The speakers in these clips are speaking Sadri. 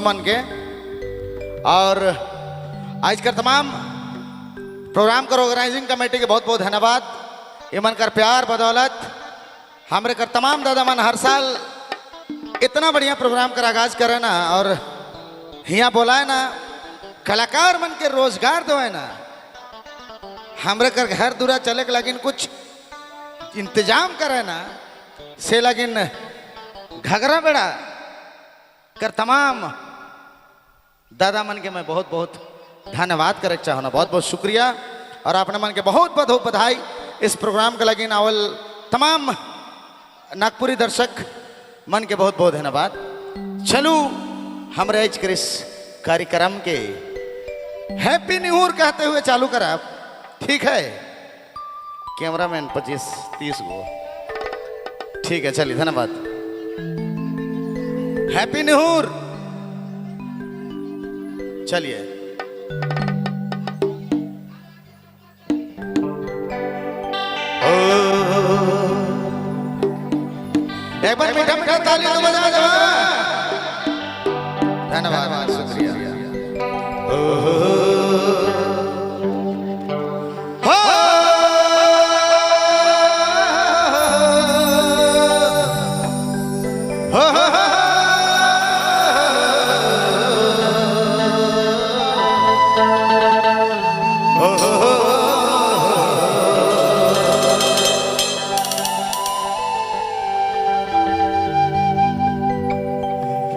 मन के और आज कर तमाम प्रोग्राम कर ऑर्गेनाइजिंग कमेटी के बहुत बहुत धन्यवाद। इमन कर प्यार बदौलत हमरे कर तमाम दादा मन हर साल इतना बढ़िया प्रोग्राम कर आगाज करे ना और हिया बोलाए ना कलाकार मन के रोजगार दो ना, हमरे कर घर दूरा चले के लगिन कुछ इंतजाम करे ना से लगिन घघरा बेड़ा कर तमाम दादा मन के मैं बहुत बहुत धन्यवाद करे चाहना, बहुत बहुत शुक्रिया और अपने मन के बहुत बहुत बधाई इस प्रोग्राम के लगिन आवल तमाम नागपुरी दर्शक मन के बहुत बहुत धन्यवाद। चलू हमरे आज के इस कार्यक्रम के हैप्पी न्यू ईयर कहते हुए चालू करा, ठीक है? कैमरामैन 25-30 गो, ठीक है, चलिए धन्यवाद। Happy new year. चलिए एक बार मीठा मीठा ताली तो बजा दो। धन्यवाद, शुक्रिया।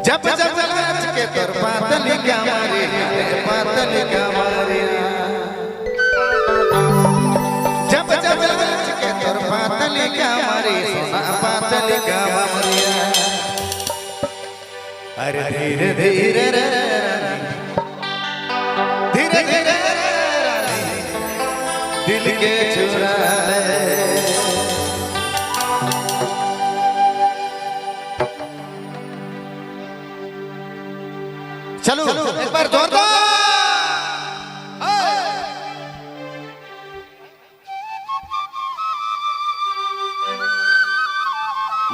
जब जब नाच के तोर पातली कमरे पातली कमरे, जब जब नाच के तोर पातली कमरे सोना पातली कमरे, अरे धीरे धीरे रे धीरे धीरे दिल के चुरा ले। चलो एक बार जोरदार।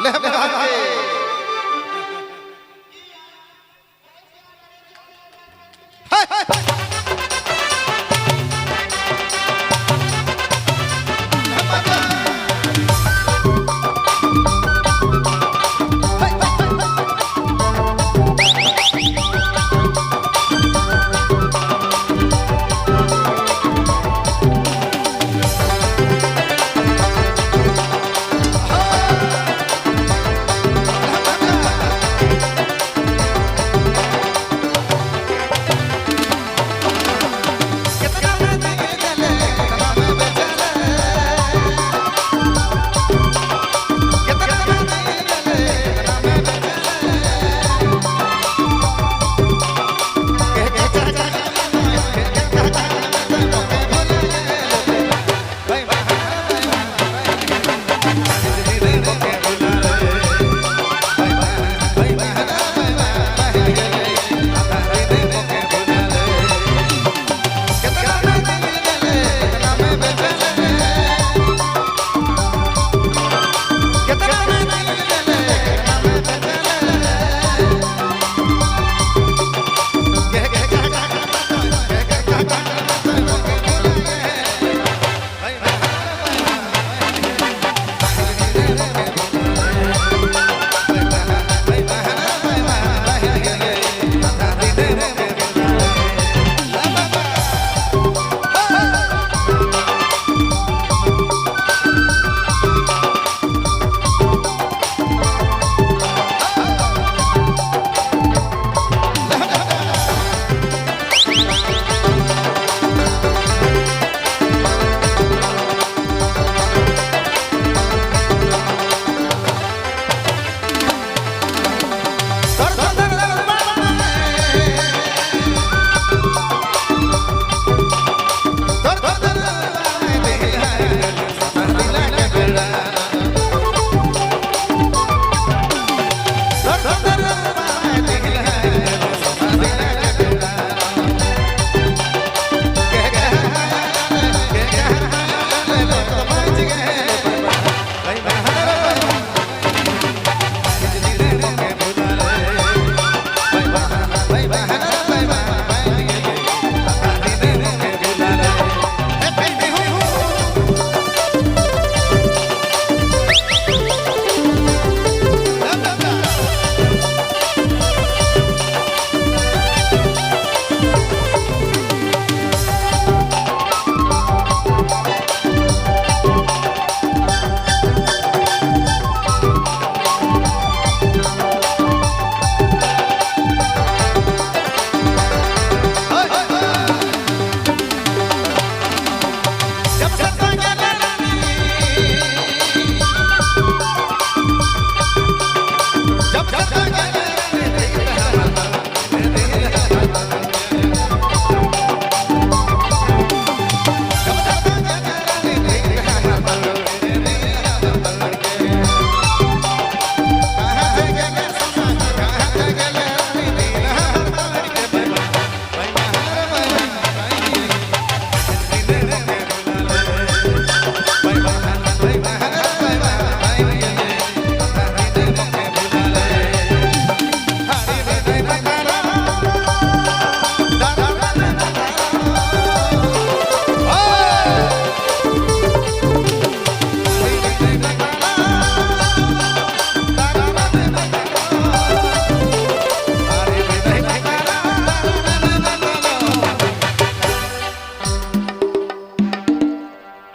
ले बजा के। हाय, हाय, हाय।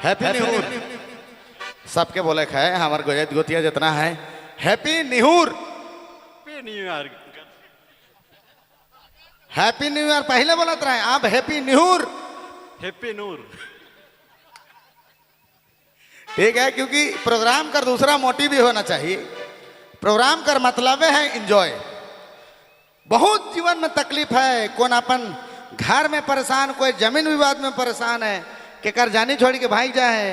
हैप्पी निहुर सबके बोले है, हमार गोजत गोतिया जितना है, हैप्पी निहुर। Happy new year. Happy new year पहले बोलत रहे, अब हैप्पी निहुर। हैप्पी नूर। ठीक है, क्योंकि प्रोग्राम का दूसरा मोटिव भी होना चाहिए। प्रोग्राम का मतलब है एंजॉय। बहुत जीवन में तकलीफ है, कौन अपन घर में परेशान, कोई जमीन विवाद में परेशान है, केकर जानी छोड़ के भाग जाए,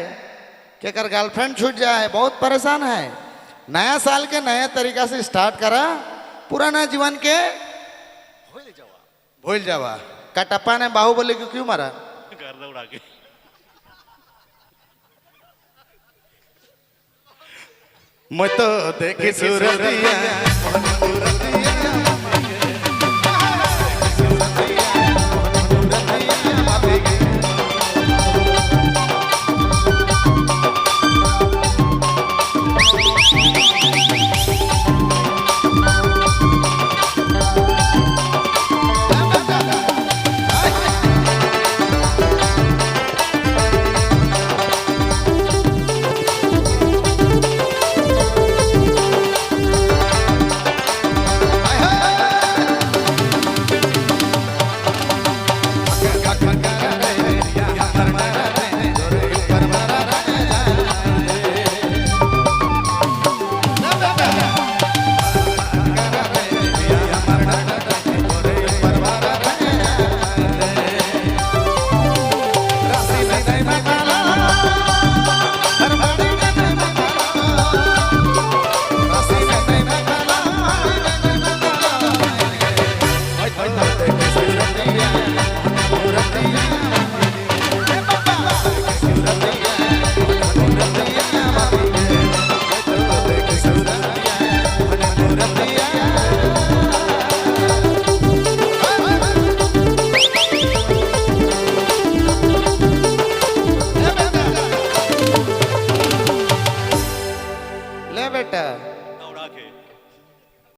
केकर गर्लफ्रेंड छूट जाए, बहुत परेशान है। नया साल के नया तरीका से स्टार्ट करा, पुराना जीवन के भूल जावा। कटप्पा ने बाहुबली को क्यों मारा? गर्दा उड़ा के। मैं तो देखी सूरतिया, सूरतिया।